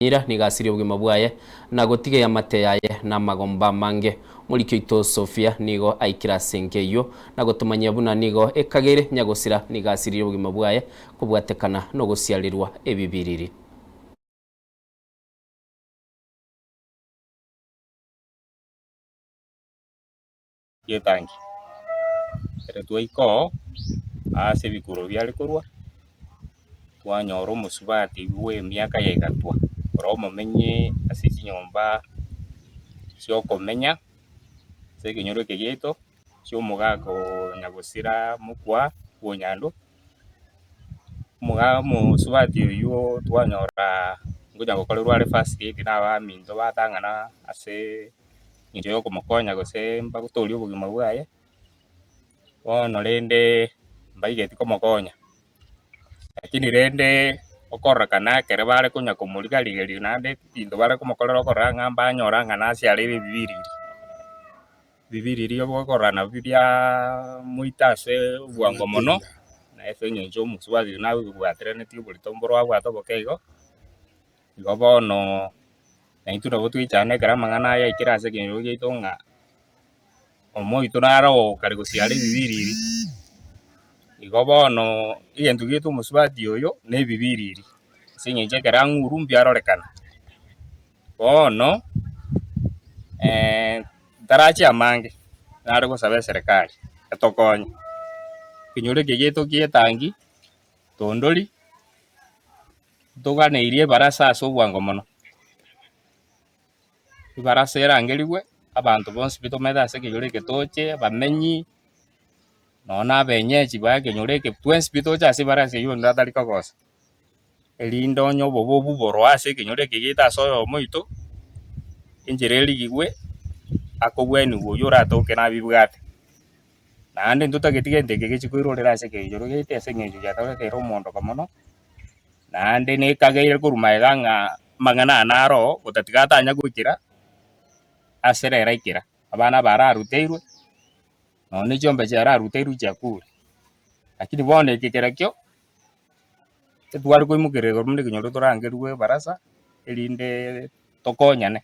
Nyira nigo asirie obogima bwaye na gotiga eamate yaye namagomba amange. Omoriki oito Sofia nigo aikire ase enka eyio na gotomanyia buna nigo ekageire nyagosira nigo asiririe obogima bwaye kobwatekana nogosiarerwa ebibiriri. Getangi. Ekero twaika oo, ase ebikuro biare korwa, twanyora omosubati bwa emiaka ya egatwa, ore omomenyi ase chinyomba chiokomenya, ase ekenyoro eke giaito, chia omogaka o nyagosira mokwa bwa onyando, omoga omosubati oywo twanyora ngonya gokorerwa are first aid na abaminto batang'ana ase. Engencho yokomokonya gose mbagotorie obogima bwaye, bono rende mbaigeti komokonya. Lakini rende okororekana ekero bare konya komorigarigeria naende ebinto bare komokorera okorora ng'a mbanyora ng'a nase arebe ebibiriri. Ebibiriri okorora nabio biaaa moita ase obwango mono, na ase eng'encho omosubati oyio nabwateraneti oborito mboro abwate oboke igo. Igo bono, naintwe nabo twaichana ekero amang'ana aya aikire ase ekenyoro giaito ng'a omoito naro okare gosiara ebibiriri. Igo bono egento giaito omosubati oyo na ebibiriri, ase eng'encho ekero ang'uru mbiarorekana. Bono ntarache amange, nare gosaba eserekari etokonye, ekenyoro eke giaito kia etangi, tondori. Ntoganeirie ebarasa ase obwango mono, ebarasa erangerigwe, abanto bonsi pi tomaete ase ekenyoro eke toche, abamenyi, nonya na abenyechi ba ekenyoro eke twensi pi toche ase ebarasa eywo onde atari kogosa, erinde onye obobe obwo boroo ase ekenyoro eke giaito ase oyomo oito, enchera erigigwe, akobweniwa oywo oratoke nabibwate. Naende ntotageti gento eke gechi koirorera ase ekenyoro giaito ase eng'encho giatoreteire omondoka mono. Naende nekageire korwa magega ng'a amang'ana aya naro oo, gotatiga atanya goikera ase rero aikera. Abana aba araruteirwe, nonya ne chiombe chiararuteirwe chiakure. Lakini bono eke kerekio, etware koimokerera igoro buna ekenyoro torangerigwe ebarasa, erinde tokonyane.